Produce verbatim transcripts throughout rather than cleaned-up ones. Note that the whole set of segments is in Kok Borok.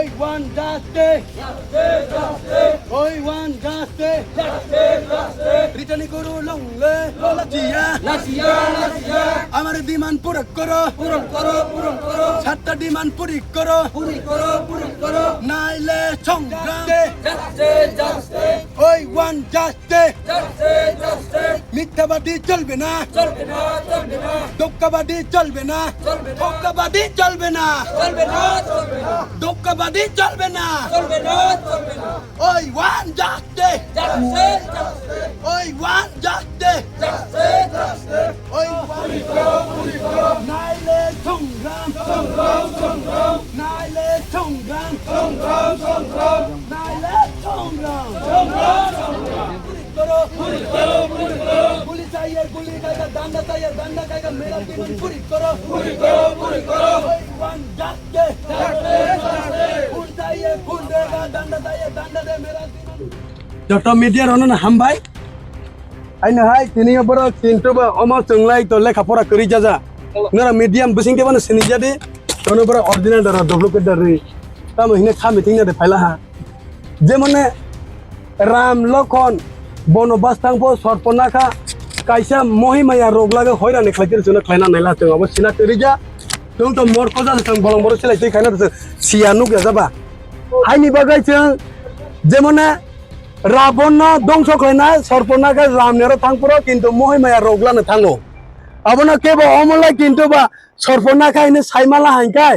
Oi wan justice. Oi wan justice. Ritani guru longle. Lachiya. Lachiya, lachiya. Amar demand pura koro. Puron koro, puron koro. Satta demand puri koro. Puri koro, puron koro. Naile songram. Justice, justice. Oi wan justice. Justice, justice. মিথ্যাবাদী চলবে না। চলবে না, চলবে না। ধোঁকাবাদী চলবে না। চলবে না। ধোঁকাবাদী চলবে না। চলবে না, চলবে না। ধোঁকাবাদী চলবে না। চলবে না, চলবে না। Oi wan justice. Justice, justice. Oi wan justice. Justice, justice. Oi wan. নাইলে সংগ্রাম। সংগ্রাম, সংগ্রাম। নাইলে সংগ্রাম। সংগ্রাম, সংগ্রাম। নাইলে সংগ্রাম। সংগ্রাম, সংগ্রাম। গুলি করো, গুলি করো, গুলি করো। গুলি চাইয়ে গুলি খাইগা, ডান্ডা চাইয়ে ডান্ডা খাইগা, মেরা ডিমান্ড পুরি করো। পুরি করো, পুরি করো। ওই ওয়ান ডাকতে। ডাকতে, ডাকতে। খুন চাইয়ে খুন দেগা, ডান্ডা চাইয়ে ডান্ডা দে, মেরা demand. Joto media rano no hambai. Aino hai tini yo borok kintu ba omo chwnglai to lekha pora kwrwi jaja. Nora medium bising khe bano sini jadi. Tono borok original dara duplicate dari. Tamo hine kha meeting na de phaila ha. Jemone Ram Lokhon bono bastang po sorpona kha kaisa mohimaya rok lage hoirani khlaikir chwngno khlaina naila chwng abo sina kwrwi ja. Chwng to mor ko ja chwng bolong boro silai twi khaina chwng siya nuk ya jaba. Haini bagwi chwng jemone Rabonno dongso khlaina sorpona khe Ramni aro thangphuru kintu mohimaya rok lano thango. Abono kebo omolai kintu ba sorpona khe hini saimala hainkhe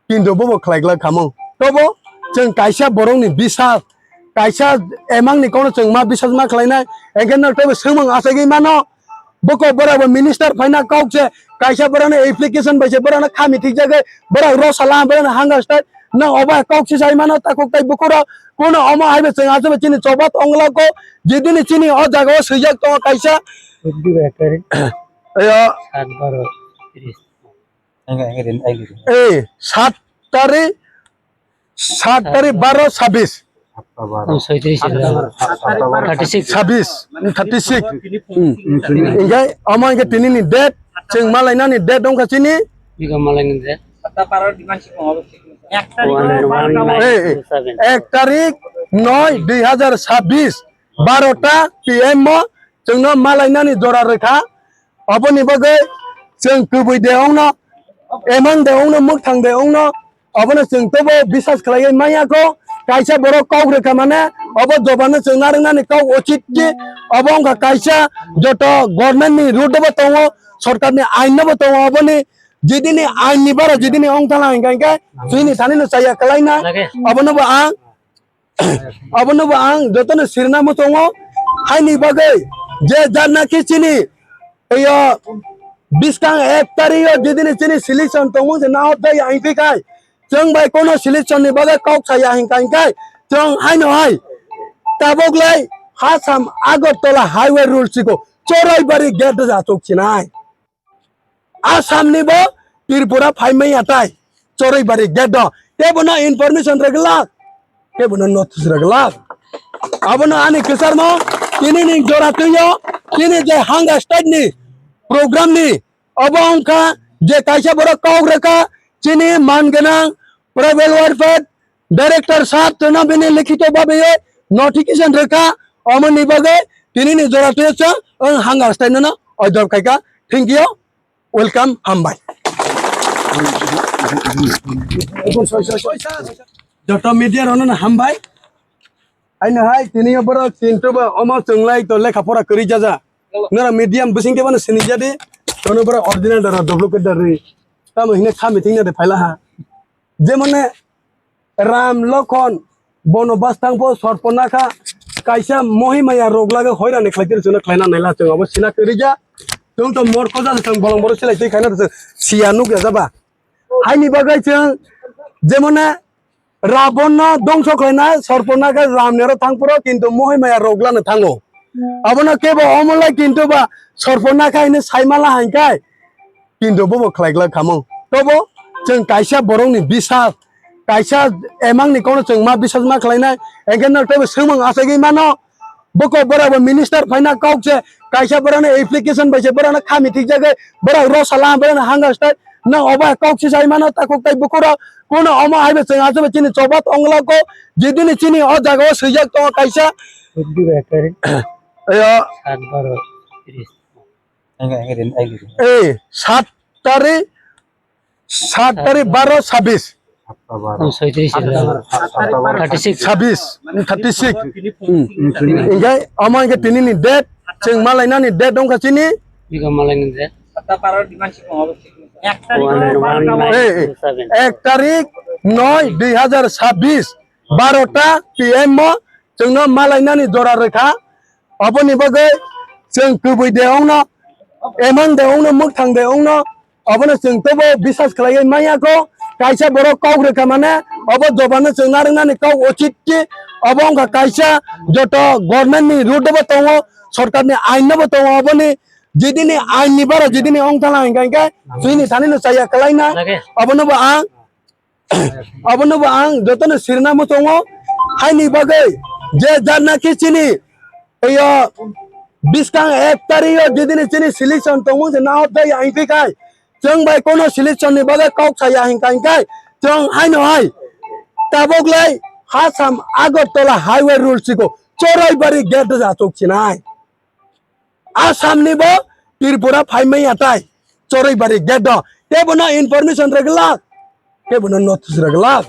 kintu bobo khlaiglak khamung. Tobo chwng kaisa borokni bisas, kaisa emangni kono chwng ma bisas ma khlainai, enkheno teibo swngmung achaiwi mano. Boko borok bo minister phaina kok se kaisa borok no application bai se borok no khami thik jagwi borok rosala borok no hanga stai no obo kok se sai mano takhuk tai bukurok kono omo hai bo chwng achabe chini choba tongla ko jedini chini o jaga o swijak tongo kaisa. Ayo. Ei, sat tarik Sat tarik baro sabis. Oh, soitrish, thirty six. Sabis, thirty six. Hmm. Engkai, omo engkai tini ni date, chwng malainani date dongkha chini. Biga malainani date. One, one, nine, eh, eh, two, seven. Ek tarik noi dui hazar sabis, barota P M mo chwngno malainani jora rwkha. Aboni bagwi chwng kwbwi de ongno, emang de ongno, mwkhang de ongno, abono chwng tobo bisas khlaiwi manya kho. Kaisa borok kok rwkha mane, obo jobano chwng narwknani kok uchit di. Obo wngkha kaisa joto government ni route bo tongo, sorkar ni ain no bo tongo, oboni jidini ain ni bara jidini ongthala hingka hingke chini thani no chaya kwlaina. Obono bo ang Abono bo ang jotono sirna muchungo, haini bagwi je janaki chini, eyo, biskang ek tario jidini chini selection tongmung se nahor jai ang phikai, chwng bai kono selection ni bagwi kok saya hingka hingkai, chwng haino hai, tabok lai Assam Agartala highway rule siko, Choraibari gate ja chuk sinai. Assam ni bo Tripura phaimai atai Choroibari gate do. Tebo no information reglak. Tebo no notice reglak. Abono ani kisarmo tini ni jora tuyo tini je hanga state ni program ni obo wngkha je kaisa borok kok rwkha chini man gwnang tribal welfare Director sir, tuna bini likhito babe notification rwkha, omoni bagwi tini ni jora tuyo chwng ang hanga stai nono oidor khaika. Thank you, welcome, hambai. Joto media rono no hambai. Aino hai tini yo borok kintu ba omo chwnglai to lekha pora kwrwi jaja. Nora medium bising khe bano sini jadi. Tono borok original dara duplicate dari. Tamo hine kha meeting na de phaila ha. Jemone Ram Lokhon bono bastang po sorpona kha kaisa mohimaya rok lage hoirani khlai tiri chwngno khlaina naila chwng abo sina kwrwi ja chwng to mor ko ja chwng bolong boro silai twi khaina chwng siya nuk ya jaba haini bagwi chwng jemone Rabonno dongso khlaina sorpona kha Ram nero thangphuru kintu mohimaya rok lano thango abono kebo omolai kintu ba sorpona kha hini saimala haikai Kintu bobo khlai glak khamung. Tobo chwng kaisa borokni bisas, kaisa emangni kokno chwng ma bisas ma khlainai, enke no teibo swngmung achaiwi mano. Boko borok bo minister phaina kok se, kaisa borokno application bai se borokno khami thikjagwi, borok rosala borokno hanga stai, Nang obo kok si sai mano takhuk tai bukhuk rok. Kuno omo hai bo chwng aswk chini choba tongla ko. Jidini chini o jaga o swijak tongo kaisa. Ayo. Sat baro tris. Ei, sat tarik, sat tarik baro sabis. Thirty six. Sabis, thirty six. Hmm. Hingke, omo hingke tini ni date, chwng malainani date wngkha chini. Bika malainani date. Ei, ei, ek tarik noi dui hazar sabis, barota P M o chwngno malainani jora rwkha. Aboni bagwi chwng kubui de ongno, emang de ongno, mwkhang de ongno, abono chwng tobo bisas khlaiwi manya kho. Kaisa borok kok rwkha mane, abo jobano chwng narwknani kok ochit ki, abo wngkha kaisa joto government ni route bo tongo, sorkar ni ain no bo tongo, aboni jidini ain ni bara jidini ongthala hingka hingke chwini thani no chaya kwlaina, abono bo ang Abono bo ang jotono sirna muchungo, haini bagwi je jar nakhe chini, eyo, biskang ek tarik o jidini chini selection tongmung se nahor thai ang khe kai, chwng bai kono selection ni bagwi kok saya hingka hingkai, chwng haino hai tabok lai Assam Agartala highway rule siko Choraibari gate ja chok chinai. Assam ni bo Tripura phaimaya tai Choraibari gate do. Tebono information rwgwlak, tebono notice rwgwlak.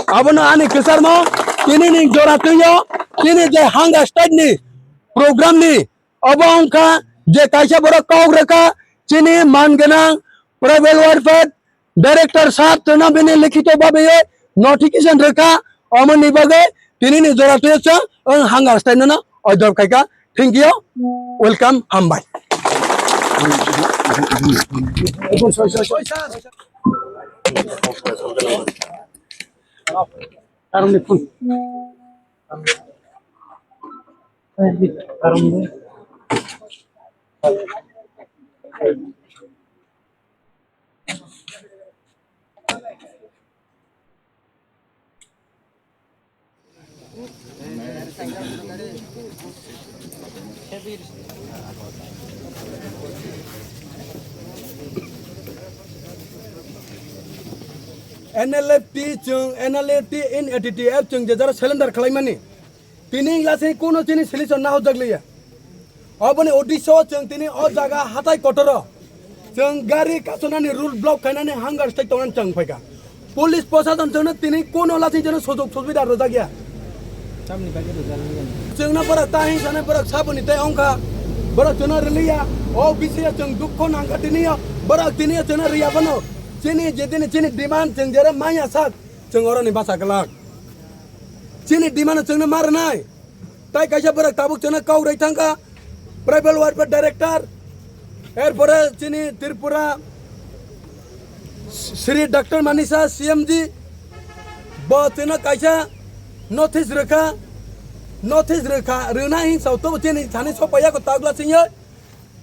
Abono ani kwcharmo tini ni jora twiyo, tini je hanga state ni program ni obo wngkha je kaisa borok kok rwkha chini man gwnang tribal welfare Director sir, chwngno bini likhito babe notification rwkha, omo ni bagwi tini ni jora twi chwng ang hanga stay no order khaika. Thank you, welcome, hambai. N L F T chwng, N L F T in A T T F chwng je jara surrender khlaimani. Tini wngla se kuno chini solution nahojak liya. Oboni uddesyo chwng tini o jaga hatai kotoro chwng gari kasonani road block khainani hunger strike tongnani chwng phaikha. Police prosason chwngno tini kuno lasing chwngno sujok subida rwjakya. Chwngno borok ta hing sanai borok saboni tei ongkha. Borok chwngno rwliya. O bisingo chwng dukho nangkha tiniyo. Borok tiniyo chwngno rwya phano. Chini jedini chini demand chwng jera manya sak chwng oroni bacha glak. Chini demand chwngno ma rwnai. Tai kaisa borok tabuk chwngno kok rwi thangkha, Tribal Welfare Director, erpore chini Tripura Shri Doctor Manisha C M G, bo chwngno kaisa notice rwkha, notice rwkha, rwna hinsao tobo chini thani sopaiya ko tagla singyo.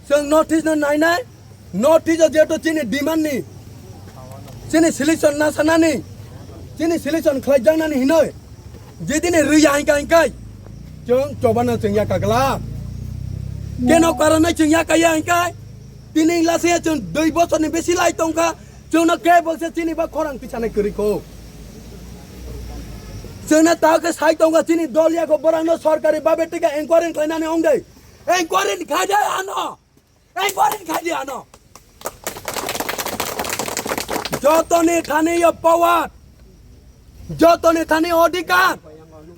Chwng notice no nainai, notice o jeto chini demand ni, chini solution na sanani, chini solution khlaijaknani hinoi, jedini rwya hingka hingkai, chwng chobano chwng ya kagla. Keno karonai chwng ya kaya hingkai, tini lase chwng dui bosorni besi lai tongkha, chwngno kebo se chini ba khorang tisanai kwrwi kho. Chwngno ta khe sai tongkha chini dol ya kho borangno sorkari babe tika enquiry khlainani ongdai. Enquiry ni khaide ano. Enquiry ni khaide ano. Jotoni thani yo power. Jotoni thani odhikar.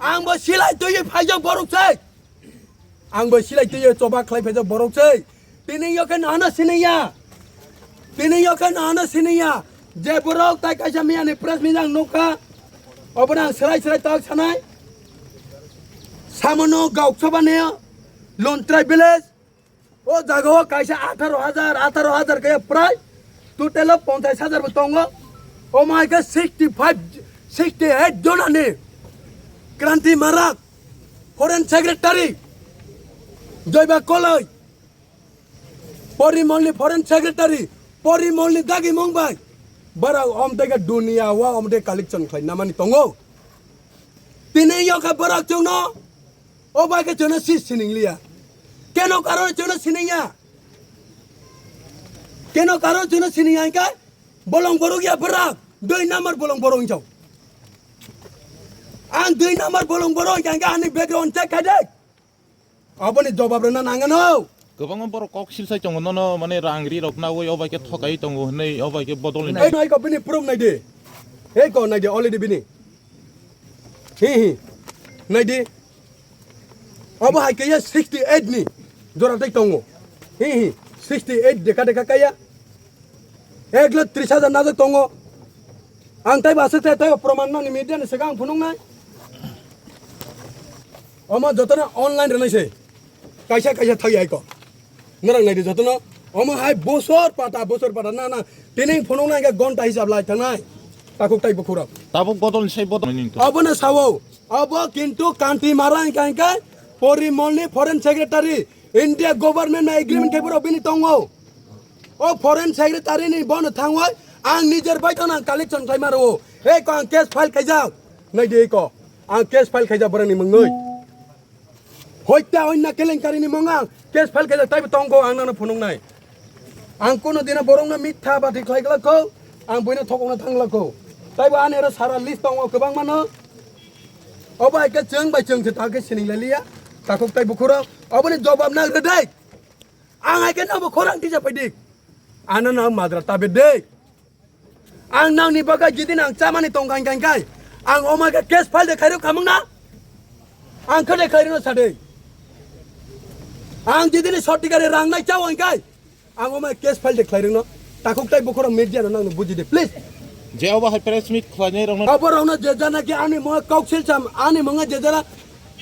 Ang bo silai twi phaijak borok se. Ang bo silai twi choba khlai phaijak borok se. Tini yo khe nahano siniya. Tini yo khe nahano siniya. Je borok tai kaisa miyani press meet ang nukha. Obo ang serai serai tak sanai. Samono gauksoba ne Lontrai village. O jaga o kaisa atharo hajar, atharo hajar kaya prai, total o ponchas hajar bo tongo. O mai khe sixty five, sixty eight jona ni Kranti Marak, foreign secretary, Joyba Koloi, Porimol ni foreign secretary, Porimol ni dagi mung bai, bara om tega dunia wa om de collection khlai namani tongo. Tini yoka barak chungno, o bai khe chwngno si sining liya. Keno karon chwngno sining ya? Keno karon chwngno sining ya hingkhe? Bolong borok ya bwrak, dui number bolong borok hinjao. Ang dui number bolong borok hinjao, ani background check khai de. Aboni jawab rwna nangano. Kwbangma borok kok silsai tongo, nono mane rang ri rok nawi, obai khe thokai tongo hwnwi, obai khe bodol ni. Ei, no, ei ko bini proof nai di. Ei ko nai di, already bini. Hi, hi. Nai di. Abo hai kaya sixty eight ni jora tei tongo. Hi, hi. Sixty eight deka deka kaya. Ek lakh tris hajar najak tongo. Ang taibo aswk tei taibo proman nangni media ni swkang ang phunuknai. Omo jotono online rwnai se. Kaisa kaisa thai ai ko. Norok nai di jotono. Omo hai bosor pata, bosor pata na na. Tini phunuknai khe gonta hisab lai thangnai. Takhuk tai bukhurok. Tabuk bodol ni sai bodol ni to. Obono sawo. Obo kintu kanti mara hingka hingka Porimol ni foreign secretary. India government na agreement khai borok bini tongo. O foreign secretary ni bono thangwi ang nijer bai tong ang collection khai maro. Ei ko ang case file khaijak. Nai di ko. Ang case file khaijak borok ni mungwi. Hoita onna kelenkari ni mung ang case file khaijak taibo tong ko ang nang phunuk nai. Ang kono dina borok no mitha bati khlai glak ko. Ang buino thokok na thang glak ko. Taibo ani ro sara list tongo kwbang mano. Obo hai khe chwng bai chwng se ta khe sining lai liya. Takhuk tai bukhuro. Oboni jawab nang rwdai. Ang hai khe nabo khorang tisa phai di. Ano nang madra tabe de. Ang nang ni baga jidin ang chamani tong kai kai kai. Ang oma khe case file de khairok khamung na. Ang khade khairino sade. Ang jidin sotikare rang nai chaw ang kai. Ang oma case file de khairino. Takhuk tai bukhoro media no nang buji de please. Je obo hai press meet khlainai rokno. Obo rokno je jana ki ani mo kok sil cham ani mo je jana.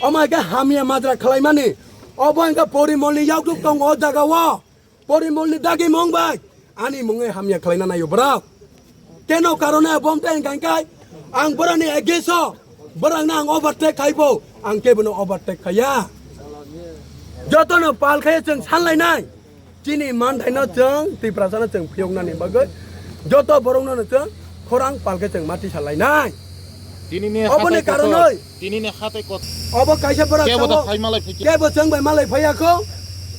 Oma khe hamya madra khlaimani. Obo ang khe Porimol ni yakduk tong o jaga o. Porimol ni dagi mung bai ani mungwi hamya khlaina naio borok. Keno karone bom tei hingka hingkai ang borokni against o borokno ang overtake khaibo ang kebono overtake khaiya. Jotono pal khaiya chwng sanlainai chini manthaino chwng Tiprasano chwng phiyoknani bagwi joto borokno chwng khorang palkhe chwng mati salainai. Tinini oboni hatai kotor, karonoi. Tinini hatai kotor. Obo kaisa bwrang kebo da chwngo, phai malai phai khe. Kebo chwng bai malai phaiya kho.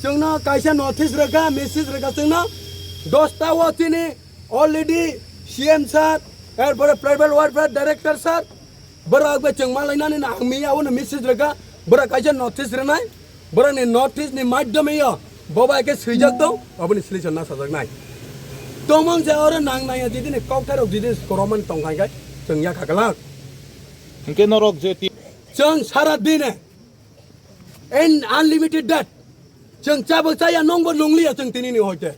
Chwngno kaisa notice rwkha, message rwkha chwngno. Dosta o chini already C M sir, erpore tribal welfare director sir, bwrok bai chwng malainani na ang miya ono message rwkha. Bwrok kaisa notice rwnai. Borokni notice ni madhyome yo boba khe swijak tong, oboni solution na sajaknai. Tongmang je oro nang nai jidini koktharok jidini koromani tong khai khai chwng ya khaklak. Hingke norok je ti- Chwng sara dine in unlimited debt. Chwng chabwk chaya nongbo nungliya chwng tinini hoite.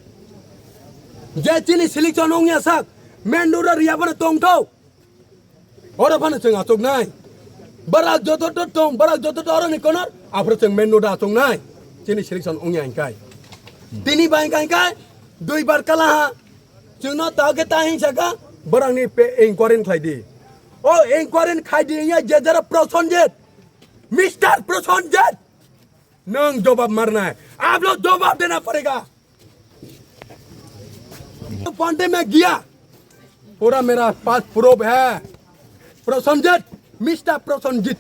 Je chini selection ongya sak, main road o riya bono tongthok. Oro phano chwng achuknai. Barak joto to tong, barak joto to oroni konor, aphuru chwng main road achuknai. Chini selection wngya hingkai. Tini bai hingkai hingkai, dui bar kala ha. Chwngno tao khe ta hing saka, barakni pe inquiry khlai di. O inquiry khai di ya jejara Prosenjit. Mister Prosenjit. Nwng jobab marnai. Ablo jobab dena parega. Pante me giya. Pura mera pass proof hai. Prosenjit, Mister Prosenjit.